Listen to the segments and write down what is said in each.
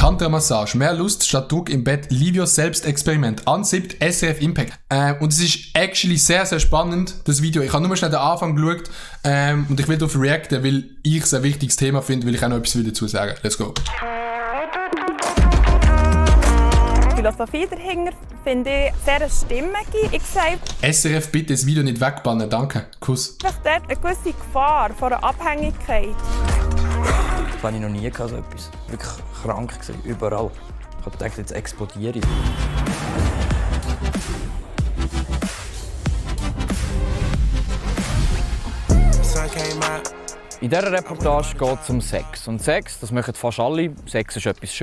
Tantra-Massage. Mehr Lust statt Druck im Bett. Livios Selbstexperiment. Ansiebt SRF Impact. Und es ist actually sehr, sehr spannend, das Video. Ich habe nur schnell den Anfang geschaut und ich will darauf reacten, weil ich es ein wichtiges Thema finde, weil ich auch noch etwas dazu sagen will. Let's go. Die Philosophie dahinter finde ich sehr stimmig. Ich sage, SRF, bitte das Video nicht wegbannen. Danke. Kuss. dass dort eine gewisse Gefahr von einer Abhängigkeit. Das hatte ich noch nie, so etwas. Wirklich krank gewesen, überall. Ich habe gedacht, jetzt explodiere ich. In dieser Reportage geht es um Sex. Und Sex, das machen fast alle. Sex ist etwas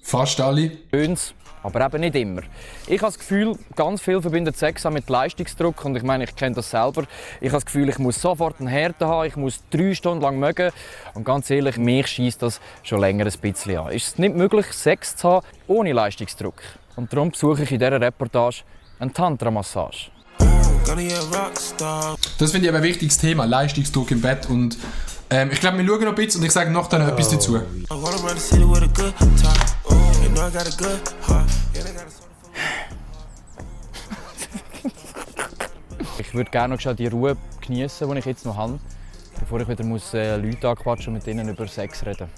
Fast alle. Schönes, aber eben nicht immer. Ich habe das Gefühl, ganz viel verbindet Sex auch mit Leistungsdruck. Und ich meine, ich kenne das selber. Ich habe das Gefühl, ich muss sofort einen Härte haben, ich muss 3 Stunden lang mögen. Und ganz ehrlich, mich scheisst das schon länger ein bisschen an. Ist es nicht möglich, Sex zu haben ohne Leistungsdruck? Und darum besuche ich in dieser Reportage eine Tantra-Massage. Das finde ich aber ein wichtiges Thema, Leistungsdruck im Bett. Und ich glaube, wir schauen noch ein bisschen und ich sage noch dann etwas dazu. Ich würde gerne noch die Ruhe genießen, die ich jetzt noch habe, bevor ich wieder Leute anquatschen und mit ihnen über Sex reden.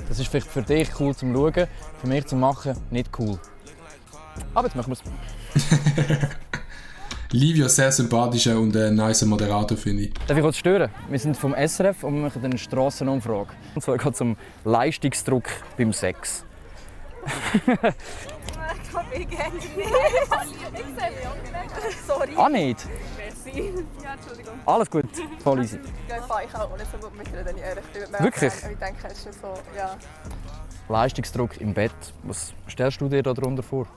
Das ist vielleicht für dich cool zum Schauen, für mich zum Machen nicht cool. Aber jetzt machen wir es. Livio, sehr sympathischer und nicer Moderator, finde ich. Darf ich kurz stören? Wir sind vom SRF und wir machen eine Strassenumfrage. Und zwar geht es um Leistungsdruck beim Sex. Ich kenne dich nicht. Sorry. Ah, nicht? Merci. Ja, Entschuldigung. Alles gut, voll easy. Ich fahre auch nicht so gut mit dir, wenn ich ehrlich bin. Wirklich? Ich denke, es ist so, ja. Leistungsdruck im Bett. Was stellst du dir darunter vor?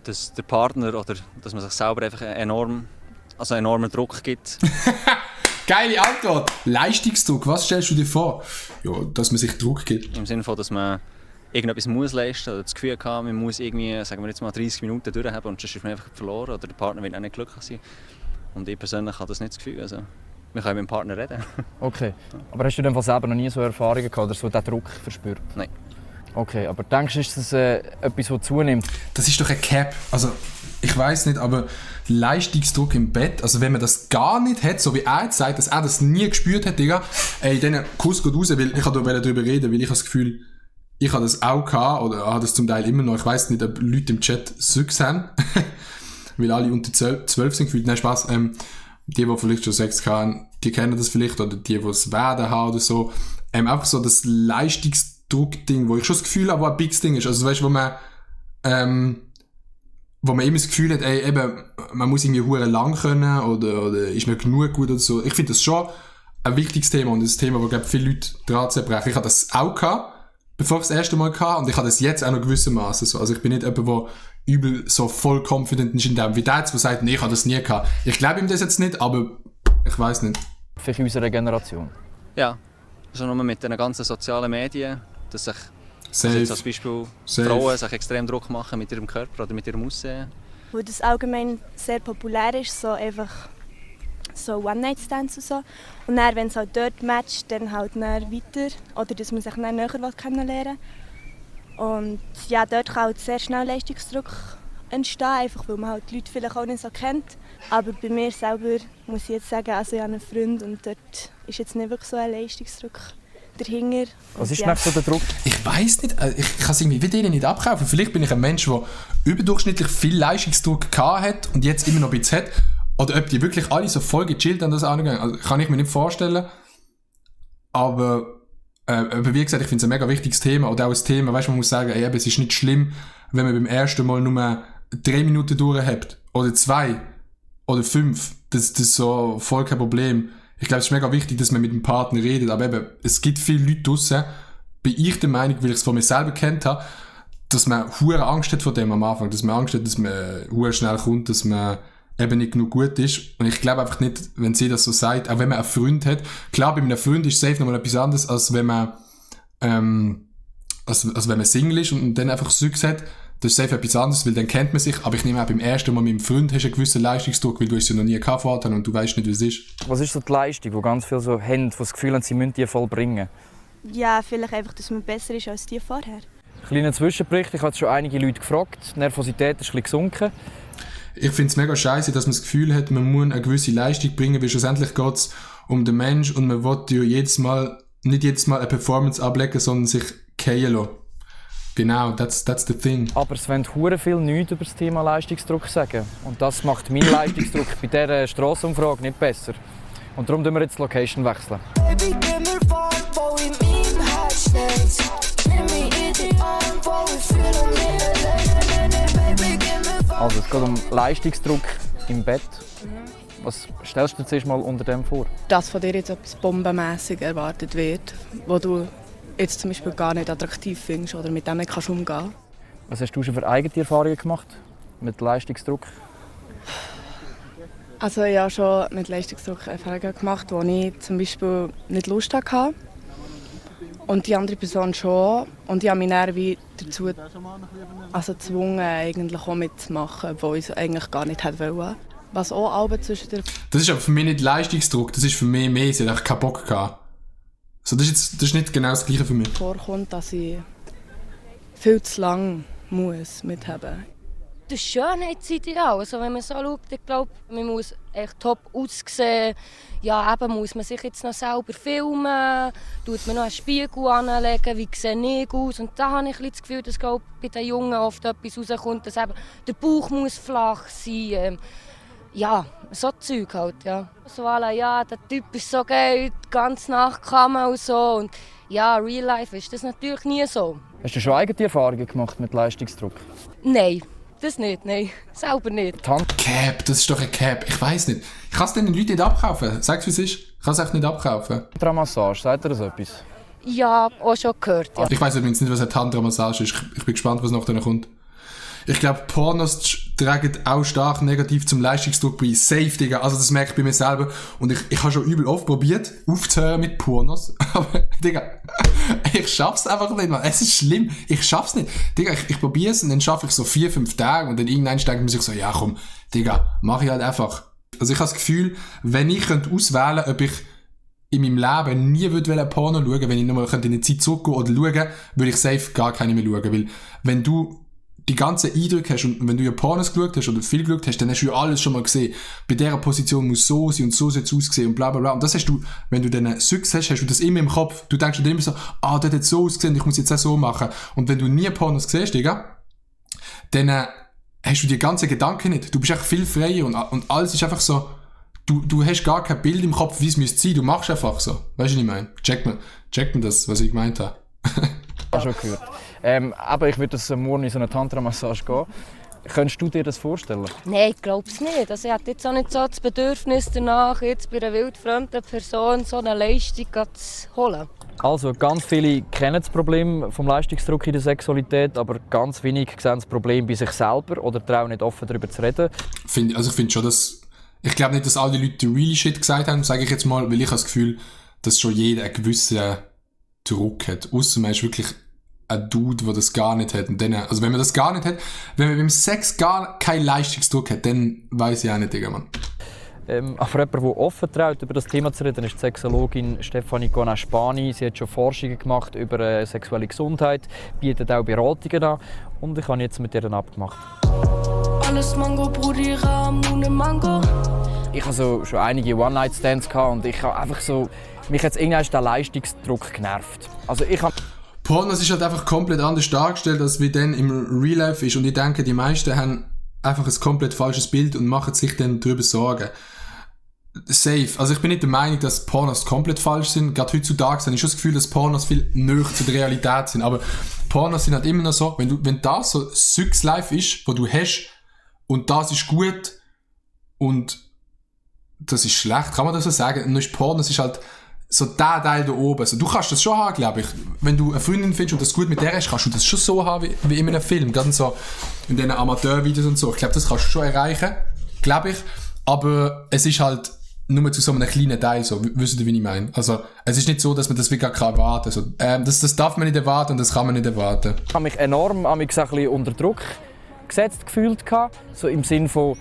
Dass der Partner oder dass man sich selber einfach enormen Druck gibt. Geile Antwort! Leistungsdruck, was stellst du dir vor? Ja, dass man sich Druck gibt. Im Sinne von, dass man irgendetwas muss leisten oder das Gefühl hat, man muss irgendwie, sagen wir jetzt mal 30 Minuten durchhaben und sonst ist man einfach verloren oder der Partner will auch nicht glücklich sein. Und ich persönlich habe das nicht das Gefühl. Also, wir können mit dem Partner reden. Okay, aber hast du denn selber noch nie so Erfahrungen gehabt oder so diesen Druck verspürt? Nein. Okay, aber denkst du, ist das etwas, das zunimmt? Das ist doch ein Cap. Also, ich weiss nicht, aber Leistungsdruck im Bett, also wenn man das gar nicht hat, so wie er jetzt sagt, dass er das nie gespürt hat, Digga, dann Kuss geht raus, weil ich darüber reden, weil ich habe das Gefühl, ich habe das auch gehabt, oder habe das zum Teil immer noch, ich weiss nicht, ob Leute im Chat Sex haben, weil alle unter 12 sind gefühlt, nein, Spaß, die vielleicht schon Sex haben, die kennen das vielleicht, oder die es werden haben oder so, einfach so das Leistungsdruck-Ding, wo ich schon das Gefühl habe, wo ein big Ding ist, also weißt du, wo man immer das Gefühl hat, eben, man muss irgendwie hure lang können, oder ist man genug gut oder so, ich finde das schon ein wichtiges Thema und ein Thema, wo, glaube ich, viele Leute dran zerbrechen. Ich habe das auch gehabt, bevor ich das erste Mal hatte, und ich habe das jetzt auch noch gewissermaßen so. Also ich bin nicht jemand, der übel so voll confident ist in dem, wie der jetzt, der sagt, nee, ich habe das nie gehabt. Ich glaube ihm das jetzt nicht, aber ich weiss nicht. Für unsere Generation? Ja, also nur mit den ganzen sozialen Medien, dass sich jetzt als Beispiel Frauen sich extrem Druck machen mit ihrem Körper oder mit ihrem Aussehen. Weil das allgemein sehr populär ist, so einfach so One-Night-Stands und so. Und dann, wenn es halt dort matcht, dann halt dann weiter. Oder dass man sich dann näher kennenlernen will. Und ja, dort kann halt sehr schnell Leistungsdruck entstehen, einfach weil man halt die Leute vielleicht auch nicht so kennt. Aber bei mir selber muss ich jetzt sagen, also ich habe einen Freund und dort ist jetzt nicht wirklich so ein Leistungsdruck dahinter. Was ist so der Druck? Ich weiss nicht, ich kann es irgendwie denen nicht abkaufen. Vielleicht bin ich ein Mensch, der überdurchschnittlich viel Leistungsdruck gehabt hat und jetzt immer noch ein bisschen hat. Oder ob die wirklich alle so voll gechillt an das angehen, also kann ich mir nicht vorstellen. Aber wie gesagt, ich finde es ein mega wichtiges Thema. Oder auch ein Thema, weißt du, man muss sagen, es ist nicht schlimm, wenn man beim ersten Mal nur 3 Minuten durchhabt. Oder 2. Oder 5. Das ist so voll kein Problem. Ich glaube, es ist mega wichtig, dass man mit dem Partner redet. Aber eben, es gibt viele Leute draussen, bin ich der Meinung, weil ich es von mir selber kennt habe, dass man hure Angst hat vor dem am Anfang. Dass man Angst hat, dass man hure schnell kommt, dass man eben nicht genug gut ist. Und ich glaube einfach nicht, wenn sie das so sagt, auch wenn man einen Freund hat. Klar, bei einem Freund ist safe nochmal etwas anderes, als wenn man als wenn man Single ist und dann einfach Sex hat. Das ist safe etwas anderes, weil dann kennt man sich. Aber ich nehme auch beim ersten Mal mit dem Freund hast du einen gewissen Leistungsdruck, weil du es ja noch nie gehabt hast und du weißt nicht, wie es ist. Was ist so die Leistung, die ganz viele so haben, die das Gefühl haben, sie müssen die vollbringen? Ja, vielleicht einfach, dass man besser ist als die vorher. Kleiner Zwischenbericht, ich habe schon einige Leute gefragt. Die Nervosität ist ein bisschen gesunken. Ich finde es mega scheiße, dass man das Gefühl hat, man muss eine gewisse Leistung bringen, weil schlussendlich geht es um den Mensch und man will ja nicht jedes Mal eine Performance ablegen, sondern sich fallen lassen. Genau, that's the thing. Aber es wollen hure viel nichts über das Thema Leistungsdruck sagen. Und das macht meinen Leistungsdruck bei dieser Strassenumfrage nicht besser. Und darum wechseln wir jetzt die Location wechseln. Also es geht um Leistungsdruck im Bett. Was stellst du dir zuerst mal unter dem vor? Dass von dir jetzt etwas bombenmässig erwartet wird, wo du jetzt zum Beispiel gar nicht attraktiv findest oder mit dem nicht umgehen kannst. Was hast du schon für eigene Erfahrungen gemacht mit Leistungsdruck? Also ich habe schon mit Leistungsdruck Erfahrungen gemacht, wo ich zum Beispiel nicht Lust hatte. Und die andere Person schon. Und ich habe mich dann wie dazu gezwungen, eigentlich auch mitzumachen, obwohl ich es eigentlich gar nicht wollte. Was auch Alben zwischen der... Das ist aber für mich nicht Leistungsdruck, das ist für mich mehr, sie hat einfach keinen Bock gehabt. So, das ist nicht genau das Gleiche für mich. Vorkommt, dass ich viel zu lange mithaben muss. Das Schönheitsideal, also wenn man so schaut, ich glaube, man muss echt top aussehen. Ja, eben muss man sich jetzt noch selber filmen, tut man noch einen Spiegel anlegen, wie sehe ich aus. Und da habe ich das Gefühl, dass bei den Jungen oft etwas rauskommt, dass eben der Bauch muss flach sein. Ja, so Zeug halt, ja. So alle, ja, der Typ ist so geil, ganz nach Kamera und so. Und ja, real life ist das natürlich nie so. Hast du schon eigene Erfahrungen gemacht mit Leistungsdruck? Nein. Das nicht, nein. Selber nicht. Cap, das ist doch ein Cap. Ich weiss nicht. Ich kann es den Leuten nicht abkaufen. Sag's wie es ist. Ich kann es echt nicht abkaufen. Tantra-Massage, sagt ihr das etwas? Ja, auch schon gehört, ja. Ich weiss übrigens nicht, was eine Tantra-Massage ist. Ich bin gespannt, was noch danach kommt. Ich glaube, Pornos tragen auch stark negativ zum Leistungsdruck bei. Safe, Digga. Also das merke ich bei mir selber. Und ich habe schon übel oft probiert, aufzuhören mit Pornos. Aber, Digga, ich schaff's einfach nicht, man. Es ist schlimm. Ich schaff's nicht. Digga, ich probiere es und dann schaffe ich so 4-5 Tage und dann irgendwann denkt man sich so, ja komm, Digga, mach ich halt einfach. Also ich habe das Gefühl, wenn ich auswählen könnte, ob ich in meinem Leben nie würde Porno schauen, wenn ich nochmal in eine Zeit zurückgehen oder schauen, würde ich safe gar keine mehr schauen. Weil wenn du die ganzen Eindrücke hast und wenn du ja Pornos geschaut hast oder viel geschaut hast, dann hast du ja alles schon mal gesehen. Bei dieser Position muss so sein und so soll es aussehen und bla bla bla. Und das hast du, wenn du dann Success hast, hast du das immer im Kopf. Du denkst dir immer so, dort hat es so ausgesehen, ich muss jetzt auch so machen. Und wenn du nie Pornos siehst, Digga, dann hast du die ganzen Gedanken nicht. Du bist echt viel freier und alles ist einfach so, du hast gar kein Bild im Kopf, wie es müsste sein. Du machst einfach so. Weißt du, was ich meine? Checkt man das, was ich gemeint habe? Ich habe schon gehört. Aber ich würde morgen in so eine Tantra-Massage gehen. Könntest du dir das vorstellen? Nein, ich glaube es nicht. Also ich habe jetzt auch nicht so das Bedürfnis danach, jetzt bei einer wildfremden Person so eine Leistung zu holen. Also, ganz viele kennen das Problem vom Leistungsdruck in der Sexualität, aber ganz wenig sehen das Problem bei sich selber oder trauen nicht offen darüber zu reden. Ich finde schon, dass... Ich glaube nicht, dass alle Leute den really Shit gesagt haben, sage ich jetzt mal, weil ich habe das Gefühl, dass schon jeder einen gewissen Druck hat. Ausser man ist wirklich ein Dude, der das gar nicht hat. Und dann, also wenn man das gar nicht hat, wenn man beim Sex gar keinen Leistungsdruck hat, dann weiss ich auch nicht, Digga, Mann. Aber jemand, der offen traut, über das Thema zu reden, ist die Sexologin Stefanie Gona-Spani. Sie hat schon Forschungen gemacht über sexuelle Gesundheit, bietet auch Beratungen an und ich habe jetzt mit ihr abgemacht. Alles Mango, Brudi, Ramune Mango. Ich hatte so schon einige One-Night-Stands und ich habe einfach so... Mich hat irgendwann der Leistungsdruck genervt. Also Pornos ist halt einfach komplett anders dargestellt, als wie dann im Real Life ist. Und ich denke, die meisten haben einfach ein komplett falsches Bild und machen sich dann darüber Sorgen. Safe. Also ich bin nicht der Meinung, dass Pornos komplett falsch sind. Gerade heutzutage habe ich schon das Gefühl, dass Pornos viel näher zu der Realität sind. Aber Pornos sind halt immer noch so, wenn das so Sex Life ist, wo du hast, und das ist gut und das ist schlecht, kann man das so sagen? Und dann ist Pornos ist halt so der Teil da oben. Also, du kannst das schon haben, glaube ich. Wenn du eine Freundin findest und das gut mit der hast, kannst du das schon so haben wie in einem Film. Gerade so in diesen Amateurvideos und so. Ich glaube, das kannst du schon erreichen. Glaube ich. Aber es ist halt nur zu so einem kleinen Teil so. Wisst ihr, wie ich meine? Also, es ist nicht so, dass man das wirklich erwarten kann. Also, das darf man nicht erwarten und das kann man nicht erwarten. Ich habe mich enorm ein bisschen unter Druck gesetzt gefühlt. So im Sinne von,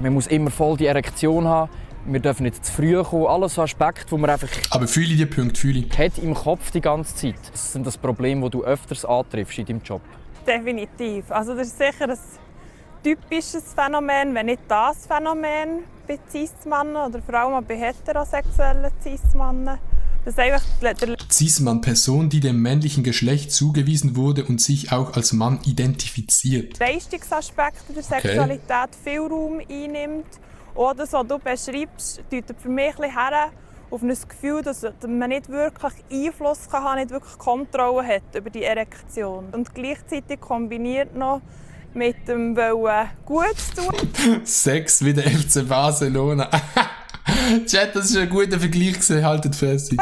man muss immer voll die Erektion haben. wir dürfen nicht zu früh kommen. Alles so Aspekte, wo man einfach Aber fühle die Punkte, fühle ich. hat im Kopf die ganze Zeit. Das sind das Probleme, die du öfters antriffst in deinem Job. Definitiv. Also das ist sicher ein typisches Phänomen, wenn nicht das Phänomen bei Cis-Männern oder vor allem bei heterosexuellen Cis-Männern. Das ist einfach der Cis-Mann, Person, die dem männlichen Geschlecht zugewiesen wurde und sich auch als Mann identifiziert. Leistungsaspekt der Sexualität viel Raum einnimmt. Oder so, du beschreibst, deutet für mich ein bisschen her auf ein Gefühl, dass man nicht wirklich Einfluss kann haben, nicht wirklich Kontrolle hat über die Erektion. Und gleichzeitig kombiniert noch mit dem Wollen gut zu tun. Sex wie der FC Barcelona. Chat, das ist ein guter Vergleich gewesen, haltet fest.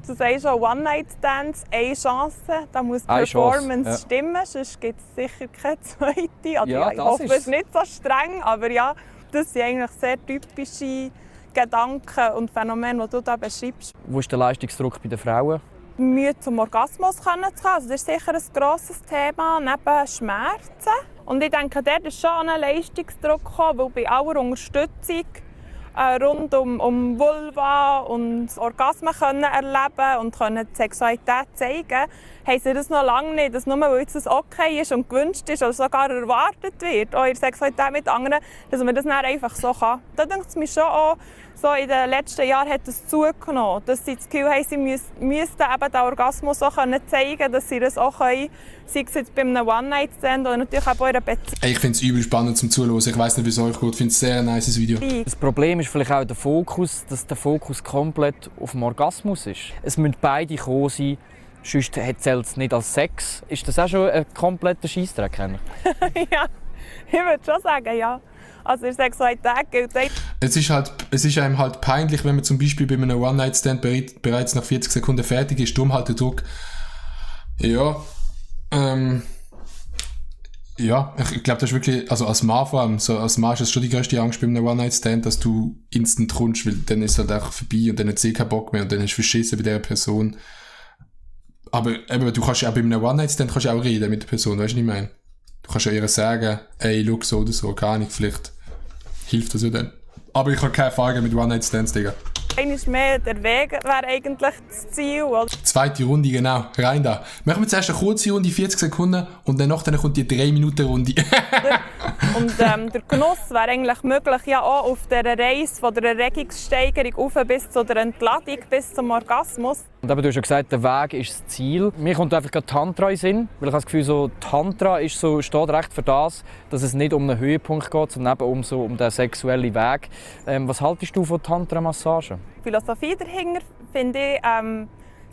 Du sagst schon One-Night-Stands, eine Chance. Da muss die Eine Performance Chance, ja. stimmen, sonst gibt es sicher keine zweite. Also, Ja, ich das hoffe, es ist ist nicht so streng, aber ja, das sind eigentlich sehr typische Gedanken und Phänomene, die du hier beschreibst. Wo ist der Leistungsdruck bei den Frauen? Mühe zum Orgasmus zu kommen. Also das ist sicher ein grosses Thema, neben Schmerzen. Und ich denke, dort ist schon ein Leistungsdruck gekommen, weil bei aller Unterstützung rund um Vulva und Orgasmen erleben und die Sexualität zeigen, haben sie das noch lange nicht. Dass nur weil jetzt das okay ist und gewünscht ist oder sogar erwartet wird, auch in der Sexualität mit anderen, dass man das dann einfach so kann. Da denke ich mir schon auch, so in den letzten Jahren hat es zugenommen, dass sie das Gefühl haben, sie müssten eben den Orgasmus auch zeigen können, dass sie das auch können, sei es jetzt bei einem One-Night-Stand oder natürlich auch in einer Beziehung. Ich finde es übel spannend zum Zuhören. Ich weiss nicht, wie es euch geht. Ich finde es ein sehr nice Video. Das Problem ist vielleicht auch der Fokus, dass der Fokus komplett auf dem Orgasmus ist. Es müssen beide kommen sein, sonst zählt es nicht als Sex. Ist das auch schon ein kompletter Scheissdreck? Ja, ich würde schon sagen, ja. Also in der Sexualität gilt Es ist einem halt peinlich, wenn man zum Beispiel bei einem One-Night-Stand bereits nach 40 Sekunden fertig ist. Darum halt der Druck. Ja, ja, ich glaube, das ist wirklich, also als Mann vor allem, so als Mann ist das schon die grösste Angst bei einem One-Night-Stand, dass du instant kommst, weil dann ist es halt auch vorbei und dann hat sie keinen Bock mehr und dann hast du verschissen bei dieser Person. Aber eben, du kannst ja auch bei einem One-Night-Stand kannst du auch reden mit der Person, weißt du, was ich meine? Du kannst ja ihr sagen, ey, look, so oder so, gar nicht, vielleicht hilft das ja dann. Aber ich habe keine Erfahrung mit One-Night-Stands, Digga. Einmal mehr, der Weg wäre eigentlich das Ziel. Zweite Runde, genau. Rein da. Machen wir zuerst eine kurze Runde, 40 Sekunden, und dann kommt die 3-Minuten-Runde. Und der Genuss wäre eigentlich möglich, ja auch auf dieser Reise von der Erregungssteigerung auf bis zu der Entladung, bis zum Orgasmus. Und eben, du hast ja gesagt, der Weg ist das Ziel. Mir kommt einfach gerade Tantra in den Sinn, weil ich habe das Gefühl, so, Tantra ist so, steht recht für das, dass es nicht um einen Höhepunkt geht, sondern eben um den sexuellen Weg. Was haltest du von Tantra-Massagen? Die Philosophie dahinter finde ich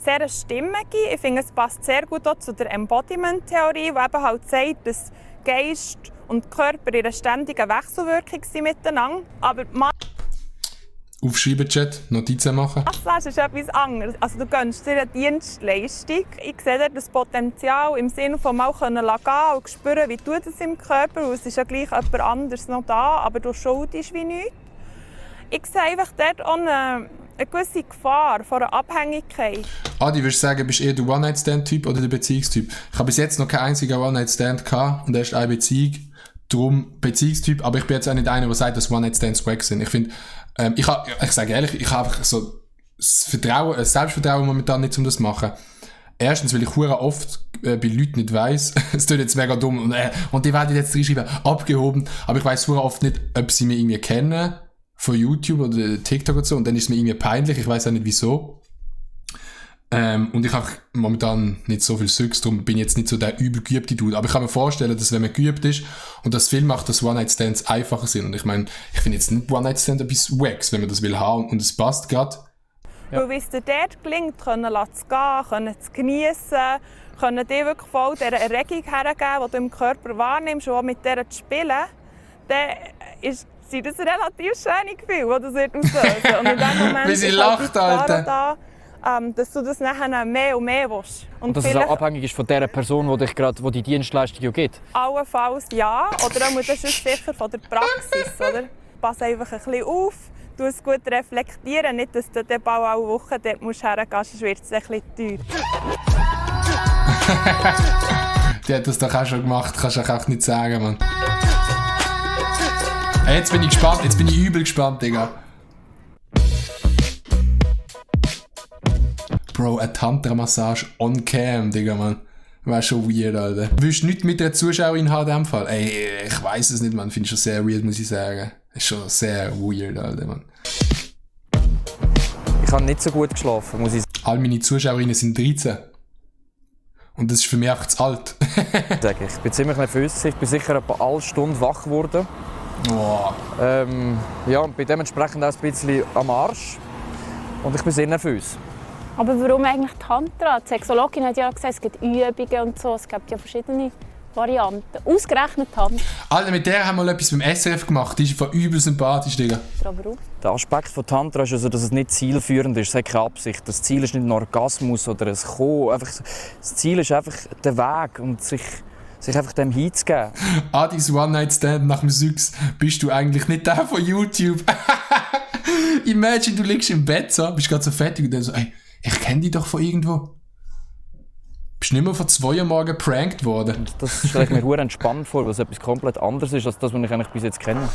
sehr stimmig. Ich finde, es passt sehr gut auch zu der Embodiment-Theorie, die eben halt sagt, dass Geist und Körper in einer ständigen Wechselwirkung sind miteinander. Aber Aufschreiben, Chat, Notizen machen. Massage ist etwas anderes. Also du gönnst dir eine Dienstleistung. Ich sehe dort das Potenzial im Sinne von mal gehen und spüren, wie tut es im Körper. Und es ist ja gleich jemand anderes noch da, aber du schuldest wie nichts. Ich sehe einfach dort auch eine gewisse Gefahr von einer Abhängigkeit. Adi, würdest du sagen, bist du eher der One-Night-Stand-Typ oder der Beziehungstyp? Ich habe bis jetzt noch keinen einzigen One-Night-Stand gehabt und erst eine Beziehung. Darum Beziehungstyp, aber ich bin jetzt auch nicht einer, der sagt, dass One-Night-Stands wack sind. Ich finde, ich sage ehrlich, ich habe einfach so das Selbstvertrauen momentan nicht, um das zu machen. Erstens, weil ich hure oft bei Leuten nicht weiss, es tut jetzt mega dumm und die werden jetzt reinschreiben, abgehoben, aber ich weiss hure oft nicht, ob sie mich irgendwie kennen, von YouTube oder TikTok oder so, und dann ist es mir irgendwie peinlich, ich weiss auch nicht wieso. Und ich habe momentan nicht so viel Sex, darum bin ich jetzt nicht so der übelgeübte Dude. Aber ich kann mir vorstellen, dass wenn man geübt ist und das viel macht, dass One-Night-Stands einfacher sind. Und ich meine, ich finde jetzt nicht One-Night-Stand etwas Wags, wenn man das will haben und es passt gerade. Ja. Weil es dir dort gelingt, zu gehen, zu geniessen, dir wirklich voll dieser Erregung hergeben, die du im Körper wahrnimmst und auch mit der zu spielen, dann sind das relativ schöne Gefühle, die das auslösen. Und in dem Moment wie sie lacht, Alter. Da, dass du das nachher mehr und mehr willst. Und dass es auch abhängig ist von der Person, die die Dienstleistung gibt? Allenfalls ja, oder auch das ist sicher von der Praxis. Oder? Pass einfach ein bisschen auf, du es gut reflektieren, nicht, dass du den Ball alle Wochen dort hergehen musst, sonst wird es ein bisschen teuer. Die hat das doch auch schon gemacht, kannst du auch nicht sagen, Mann. Hey, jetzt bin ich gespannt, jetzt bin ich übel gespannt, Digga. Bro, eine Tantra-Massage on cam, Digga, man. Wäre schon weird, Alter. Willst du nicht mit der Zuschauerin haben in dem Fall? Ey, ich weiss es nicht, man. Finde ich schon sehr weird, muss ich sagen. Ist schon sehr weird, Alter, man. Ich habe nicht so gut geschlafen, muss ich sagen. All meine Zuschauerinnen sind 13. Und das ist für mich einfach zu alt. Ich bin ziemlich nervös. Ich bin sicher etwa eine Stunde wach geworden. Oh. Ja, und bin dementsprechend auch ein bisschen am Arsch. Und ich bin sehr nervös. Aber warum eigentlich Tantra? Die Sexologin hat ja gesagt, es gibt Übungen und so. Es gibt ja verschiedene Varianten. Ausgerechnet Tantra. Alter, mit der haben wir mal etwas beim SRF gemacht. Die ist von übel sympathisch, Digga. Warum? Der Aspekt von Tantra ist also, dass es nicht zielführend ist. Es hat keine Absicht. Das Ziel ist nicht ein Orgasmus oder ein Kommen. Das Ziel ist einfach der Weg und sich einfach dem hinzugeben. Adis One-Night-Stand nach dem Sex. Bist du eigentlich nicht der von YouTube? Imagine, du liegst im Bett so, bist gerade so fertig und dann so, ey, ich kenne dich doch von irgendwo. Bist nicht mehr vor 2 Uhr morgens geprankt worden. Und das stelle ich mir sehr entspannt vor, weil es etwas komplett anderes ist, als das, was ich eigentlich bis jetzt kenne.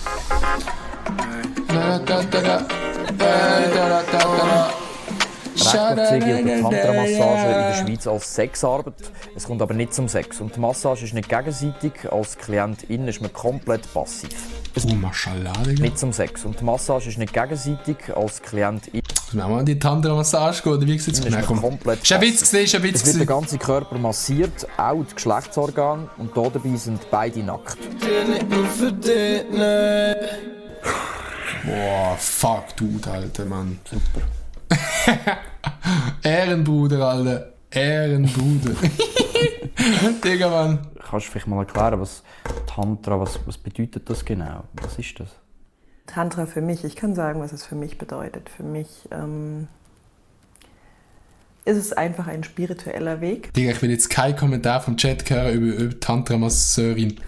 Rechtlich gilt die Tantra-Massage in der Schweiz als Sexarbeit. Es kommt aber nicht zum Sex. Und die Massage ist nicht gegenseitig. Als Klientin ist man komplett passiv. Oh, Maschallah, Digga. Nicht zum Sex. Und die Massage ist nicht gegenseitig. Als Klientin Müssen wir mal an die Tantra-Massage gehen, oder wie sieht es ist man komplett Ist ein Witz gewesen, ist ein Witz Es wird der gewesen. ganze Körper massiert, auch die Geschlechtsorgane. Und hier dabei sind beide nackt. Boah, fuck, Dude, Alter, Mann. Super. Ehrenbruder, Alter. Ehrenbruder. Digga, Mann. Kannst du vielleicht mal erklären, was Tantra, was bedeutet das genau? Was ist das? Tantra für mich, ich kann sagen, was es für mich bedeutet. Für mich ist es einfach ein spiritueller Weg, Digga, ich will jetzt keinen Kommentar vom Chat hören über Tantra-Masseurin.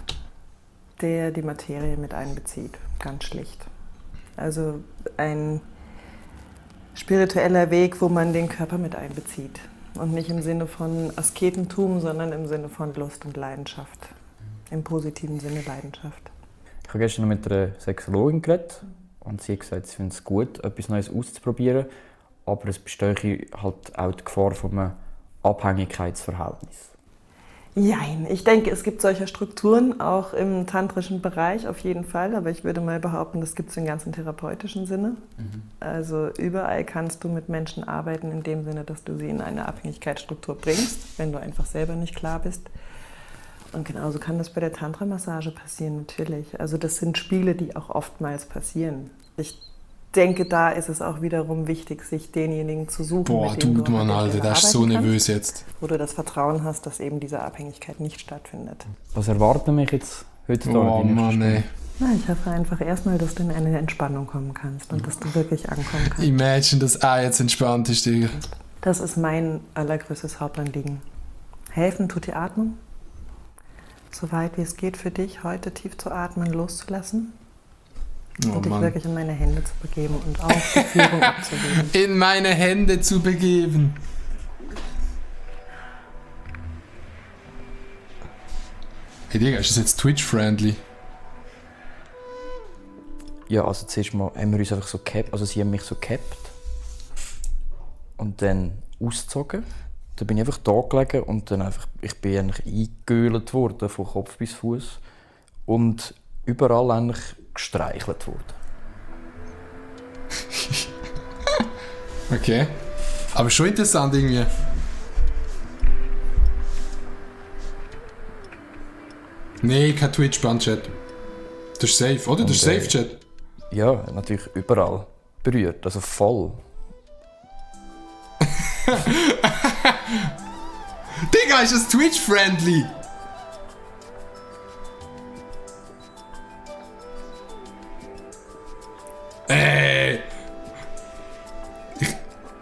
der die Materie mit einbezieht, ganz schlicht. Also ein spiritueller Weg, wo man den Körper mit einbezieht. Und nicht im Sinne von Asketentum, sondern im Sinne von Lust und Leidenschaft. Im positiven Sinne Leidenschaft. Ich habe gestern noch mit einer Sexologin geredet und sie hat gesagt, sie findet es gut, etwas Neues auszuprobieren, aber es besteht halt auch die Gefahr von einem Abhängigkeitsverhältnis. Jein, ich denke, es gibt solche Strukturen auch im tantrischen Bereich auf jeden Fall, aber ich würde mal behaupten, das gibt es im ganzen therapeutischen Sinne. Also überall kannst du mit Menschen arbeiten in dem Sinne, dass du sie in eine Abhängigkeitsstruktur bringst, wenn du einfach selber nicht klar bist. Und genauso kann das bei der Tantra-Massage passieren, natürlich. Also das sind Spiele, die auch oftmals passieren. Ich denke, da ist es auch wiederum wichtig, sich denjenigen zu suchen, Boah, mit dem Dude, du Mann, Alter, der ist so arbeiten nervös kannst, jetzt. wo du das Vertrauen hast, dass eben diese Abhängigkeit nicht stattfindet. Was erwartet mich jetzt heutzutage? Oh Mann, ey. Na, ich hoffe einfach erstmal, dass du in eine Entspannung kommen kannst und dass du wirklich ankommen kannst. Imagine, dass er jetzt entspannt ist, Digga. Das ist mein allergrößtes Hauptanliegen. Helfen tut die Atmung. So weit wie es geht für dich, heute tief zu atmen, loszulassen. Oh, Und dich Mann. wirklich in meine Hände zu begeben und auch die Führung abzugeben. In meine Hände zu begeben. Hey Digga, ist das jetzt Twitch-friendly? Ja, also zuerst mal haben wir uns einfach so gehabt, also sie haben mich so gehabt und dann ausgezogen. Dann bin ich einfach da gelegen und dann einfach, ich bin eigentlich eingegölt worden, von Kopf bis Fuß und überall eigentlich gestreichelt worden. Okay. Aber schon interessant irgendwie. Nee, kein Twitch-Band-Chat. Das ist safe, oder? Das ist Und, Safe-Chat. Ja, natürlich überall berührt, also voll. Digga, ist das Twitch-friendly?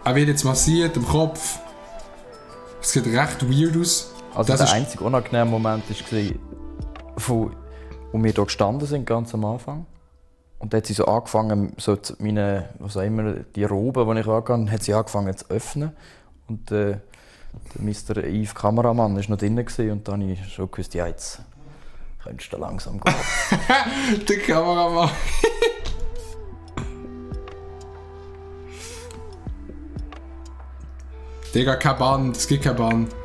Er wird jetzt massiert im Kopf. Es sieht recht weird aus. Also Das der ist- einzige unangenehme Moment war, wo wir hier gestanden sind, ganz am Anfang. Und dann hat sie so angefangen, so meine, was auch immer, die Robe, die ich angehabt hat sie angefangen zu öffnen. Und der Mr. Yves Kameramann war noch drin und dann habe ich schon gewusst, ja, jetzt könntest du langsam gehen. Der Kameramann. Digga, kein Band, es gibt kein Band.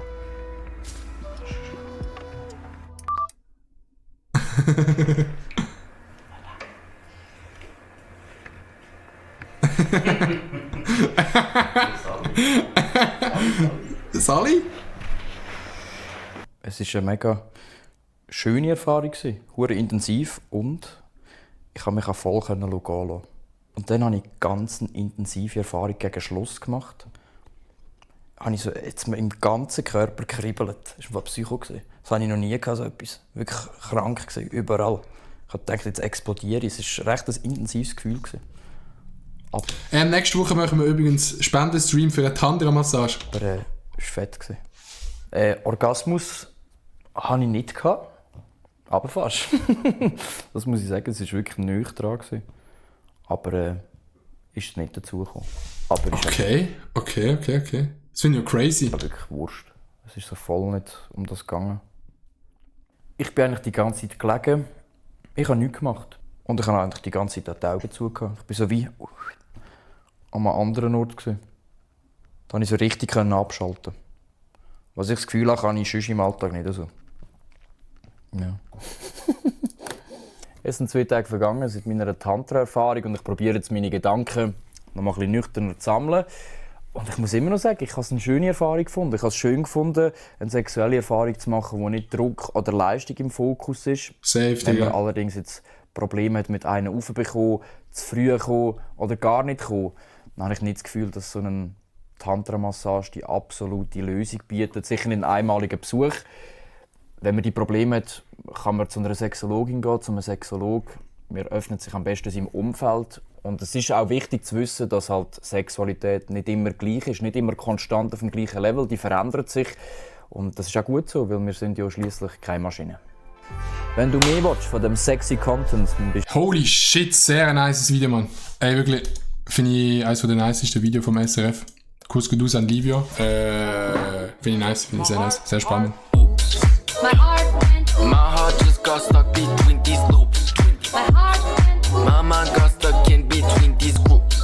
Sally? Es war eine mega schöne Erfahrung, hure intensiv und ich konnte mich auch voll gehen lassen. Und dann habe ich eine ganz intensive Erfahrung gegen Schluss gemacht. Habe ich so jetzt im ganzen Körper gekribbelt. Das war Psycho. Das habe ich noch nie gehabt, so etwas. Wirklich krank gewesen, überall. Ich habe gedacht, jetzt explodiere ich. Es war recht ein intensives Gefühl. Nächste Woche machen wir übrigens Spendenstream für eine Tantra-Massage. Aber es war fett. Orgasmus hatte ich nicht gehabt, aber fast. Das muss ich sagen, es war wirklich nahe dran. Aber ist nicht dazugekommen. Okay. Das finde ich ja crazy. Aber wirklich Wurst. Es ist so voll nicht um das gegangen. Ich bin eigentlich die ganze Zeit gelegen. Ich habe nichts gemacht. Und ich habe eigentlich die ganze Zeit die Augen zugehört. Ich war so wie an einem anderen Ort. Da konnte ich so richtig abschalten. Was ich das Gefühl habe, kann ich sonst im Alltag nicht so. Ja. Es sind 2 Tage vergangen seit meiner Tantra-Erfahrung und ich probiere jetzt meine Gedanken noch mal ein bisschen nüchterner zu sammeln. Und ich muss immer noch sagen, ich habe es eine schöne Erfahrung gefunden. Ich habe es schön gefunden, eine sexuelle Erfahrung zu machen, wo nicht Druck oder Leistung im Fokus ist. Safe, wenn man allerdings jetzt Probleme hat, mit einem raufzubekommen, zu früh kommen oder gar nicht kommen, dann habe ich nicht das Gefühl, dass so eine Tantra-Massage die absolute Lösung bietet. Sicher nicht einen einmaligen Besuch. Wenn man die Probleme hat, kann man zu einer Sexologin gehen, zu einem Sexologen. Man öffnet sich am besten seinem Umfeld. Und es ist auch wichtig zu wissen, dass halt Sexualität nicht immer gleich ist, nicht immer konstant auf dem gleichen Level, die verändert sich. Und das ist auch gut so, weil wir sind ja schliesslich keine Maschine. Wenn du mehr willst von dem sexy Content, bist Holy shit, sehr nice Video, Mann. Ey, wirklich, finde ich eines der nicesten Videos vom SRF. Kuss geht aus an Livio. Finde ich nice, finde ich sehr nice, sehr spannend.